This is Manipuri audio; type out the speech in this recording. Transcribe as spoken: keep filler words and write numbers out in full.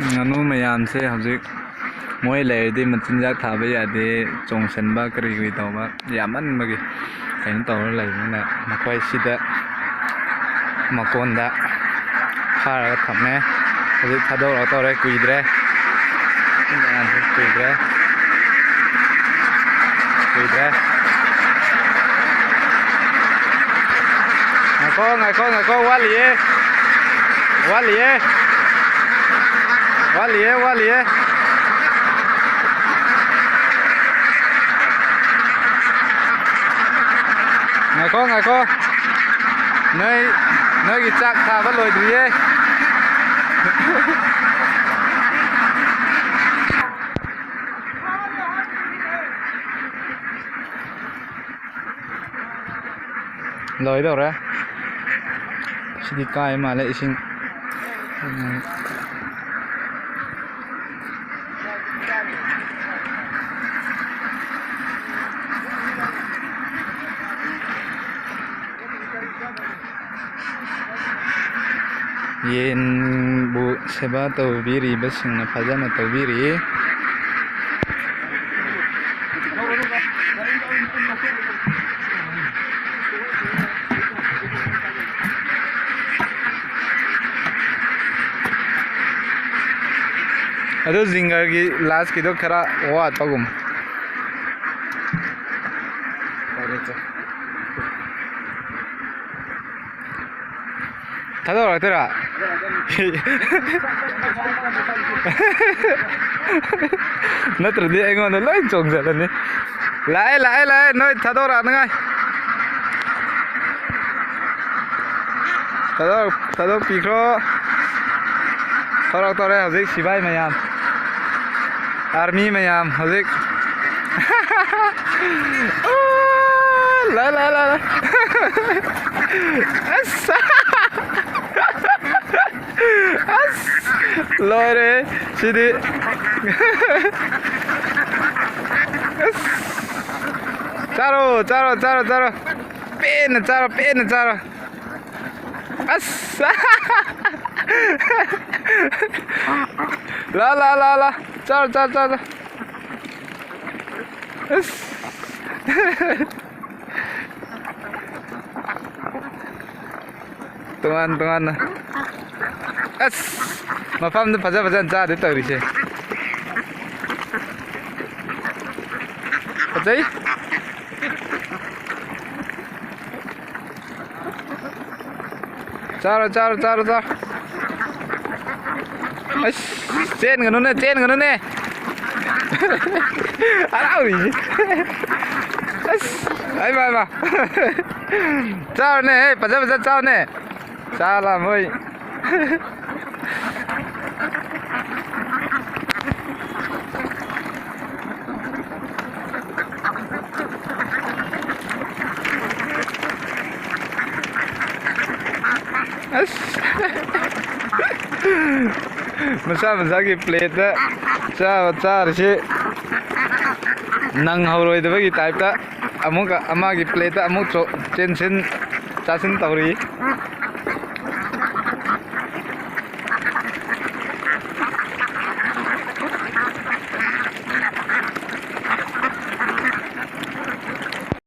ꯉꯥꯅꯨ ꯃꯌꯥꯝꯁꯦ ꯍꯧꯖꯤꯛ ꯃꯣꯏ ꯂꯩꯔꯗꯤ ꯃꯆꯤꯟꯖꯥꯛ ꯊꯥꯕ ꯌꯥꯗꯦ, ꯆꯣꯡꯁꯤꯟꯕ ꯀꯔꯤ ꯀꯔꯤ ꯇꯧꯕ ꯌꯥꯝꯃꯟꯕꯒꯤ ꯀꯩꯅꯣ ꯇꯧꯔ ꯂꯩꯕꯅꯤꯅ, ꯃꯈꯣꯏ ꯁꯤꯗ ꯃꯀꯣꯟꯗ ꯐꯥꯔꯒ ꯊꯝꯃꯦ꯫ ꯍꯧꯖꯤꯛ ꯊꯥꯗꯣꯔꯛꯇꯧꯔꯦ, ꯀꯨꯏꯗ꯭ꯔꯦ꯫ ꯀꯨꯏꯗ꯭ꯔꯦ꯫ ꯀꯨꯏꯗ꯭ꯔꯦ꯫ ꯉꯥꯏꯈꯣ, ꯉꯥꯏꯈꯣ, ꯉꯥꯏꯈꯣ, ꯋꯥꯠꯂꯤꯌꯦ꯫ ꯋꯥꯠꯂꯤꯌꯦ꯫ ꯋꯥꯠꯂꯤꯌꯦ, ꯋꯥꯠꯂꯤꯌꯦ꯫ ꯉꯥꯏꯈꯣ, ꯉꯥꯏꯈꯣ꯫ ꯅꯣꯏ, ꯅꯣꯏꯒꯤ ꯆꯥꯛ ꯊꯥꯕ ꯂꯣꯏꯗ꯭ꯔꯤꯌꯦ꯫ ꯂꯣꯏꯗꯧꯔꯦ꯫ ꯁꯤꯗꯤ ꯀꯥꯏ ꯃꯥꯜꯂꯦ ꯏꯁꯤꯡ꯫ ꯎꯝ꯫ ꯌꯦꯟꯕꯨ ꯁꯦꯕꯥ ꯇꯧꯕꯤꯔꯤꯕꯁꯤꯡꯅ ꯐꯖꯅ ꯇꯧꯕꯤꯔꯤ꯫ ꯑꯗꯨ ꯖꯤꯡꯒꯔꯒꯤ ꯂꯥꯁꯀꯤꯗꯣ ꯈꯔ ꯋꯥꯠꯄꯒꯨꯝ꯫ ꯊꯥꯗꯣꯔꯛꯇꯣꯏꯔꯥ? ꯅꯠꯇ꯭ꯔꯗꯤ ꯑꯩꯉꯣꯟꯗ ꯂꯣꯏ ꯆꯣꯡꯁꯤꯜꯂꯅꯤ꯫ ꯂꯥꯛꯑꯦ, ꯂꯥꯛꯑꯦ, ꯂꯥꯛꯑꯦ, ꯅꯣꯏ ꯊꯥꯗꯣꯔꯛꯅꯉꯥꯏ꯫ ꯊꯥꯗꯣꯛ-, ꯊꯥꯗꯣꯛꯄꯤꯈ꯭ꯔꯣ꯫ ꯊꯣꯔꯛꯇꯧꯔꯦ ꯍꯧꯖꯤꯛ ꯁꯤꯐꯥꯏ ꯃꯌꯥꯝ, ꯑꯥꯔꯃꯤ ꯃꯌꯥꯝ ꯍꯧꯖꯤꯛ꯫ ꯑꯣ, ꯂꯥ, ꯂꯥ, ꯂꯥ, ꯂꯥ꯫ ꯑꯁ! ꯑꯁ! ꯂꯣꯏꯔꯦ ꯁꯤꯗꯤ꯫ ꯑꯁ! ꯆꯥꯔꯣ, ꯆꯥꯔꯣ, ꯆꯥꯔꯣ, ꯆꯥꯔꯣ꯫ ꯄꯦꯟꯅ ꯆꯥꯔꯣ, ꯄꯦꯟꯅ ꯆꯥꯔꯣ꯫ ꯑꯁ! ꯂꯥ, ꯂꯥ, ꯂꯥ, ꯂꯥ꯫ ꯆꯥꯔꯣ, ꯆꯥꯔꯣ, ꯆꯥꯔꯣ, ꯆꯥꯔꯣ꯫ ꯑꯁ꯫ ꯇꯣꯉꯥꯟ ꯇꯣꯉꯥꯟꯅ꯫ ꯑꯁ! ꯃꯐꯝꯗ ꯐꯖ ꯐꯖꯅ ꯆꯥꯗꯦ ꯇꯧꯔꯤꯁꯦ꯫ ꯐꯖꯩ꯫ ꯆꯥꯔꯣ, ꯆꯥꯔꯣ, ꯆꯥꯔꯣ, ꯆꯥꯔꯣ꯫ ꯑꯁ, ꯆꯦꯟꯒꯅꯨꯅꯦ, ꯆꯦꯟꯒꯅꯨꯅꯦ꯫ ꯍꯔꯥꯎꯔꯤꯁꯦ꯫ ꯑꯁ, ꯍꯩꯃꯥ, ꯍꯩꯃꯥ꯫ ꯆꯥꯔꯣꯅꯦ, ꯍꯦ, ꯐꯖ ꯐꯖ ꯆꯥꯎꯅꯦ꯫ ꯆꯥ ꯂꯥꯝꯃꯣꯏ꯫ ꯑꯁ꯫ ꯃꯁꯥ ꯃꯁꯥꯒꯤ ꯄ꯭ꯂꯦꯠꯇ ꯆꯥꯕ ꯆꯥꯔꯤꯁꯤ ꯅꯪꯍꯧꯔꯣꯏꯗꯕꯒꯤ ꯇꯥꯏꯞꯇ ꯑꯃꯨꯛꯀ ꯑꯃꯒꯤ ꯄ꯭ꯂꯦꯠꯇ ꯑꯃꯨꯛ ꯆꯣ-, ꯆꯦꯟꯁꯤꯟ ꯆꯥꯁꯤꯟ ꯇꯧꯔꯤ꯫